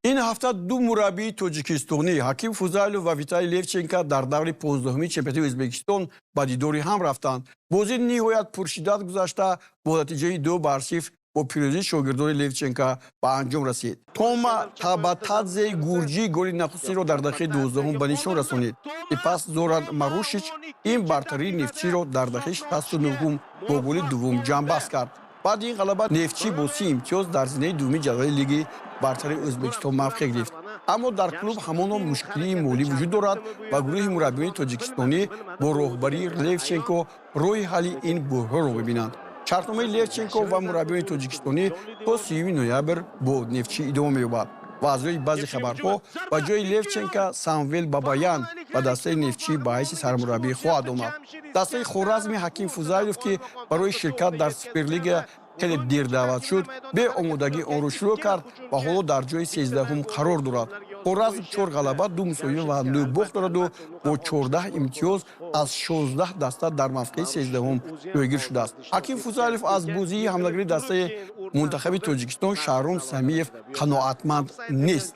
Ин ҳафта ду мураббии тоҷикистонӣ, Ҳаким Фузайлов ва Виталий Левченко, дар даври 15-уми чемпионати Ӯзбекистон ба дидори ҳам рафтанд. Бозӣ ниҳоят пуршиддат гузашта, бо натиҷаи 2-0 бо пирӯзии шогирдони Левченко ба анҷом расид. Тома Табатадзе гурҷӣ голи нахустинро дар дақиқаи 12-ум ба нишон расонид. Сипас Зоран Марушич ин бартарии Нефтчиро дар дақиқаи 69-ум бо голи дуввум ҷамъбаст кард. Баъди ин ғалаба Нефтчӣ бо 30 имтиёз дар зинаи дуввуми ҷадвали Лиги бартари Ӯзбекистон мавқеъ гирифт. Аммо дар клуб ҳамоно мушкилии молӣ вуҷуд дорад ва гурӯҳи мураббиёни тоҷикистонӣ бо роҳбарии Левченко роҳи ҳалли ин буҳронро мебинанд. Шартномаи Левченко ва мураббиёни тоҷикистонӣ то 30 ноябр бо Нефтчӣ идома меёбад ва аз рӯи баъзе хабарҳо ба ҷои Левченко Самвел Бабаян ба дастаи Нефтчӣ ба ҳайси сармураббӣ хоҳад омад. Дастаи Хоразми Ҳаким Фузайлов, ки барои ширкат дар Суперлига хеле дер даъват шуд, беомодагӣ онро шурӯъ кард ва ҳоло дар ҷои 13-ум қарор дорад. Хоразм чор ғалаба, ду мусовӣ ва нӯ бохт дораду бо 14 имтиёз аз 16 даста дар мавқеи 13-ум ҷойгир шудааст. Ҳаким Фузайлов аз бозии ҳамлагари дастаи мунтахаби Тоҷикистон Шаҳром Самиев қаноатманд нест.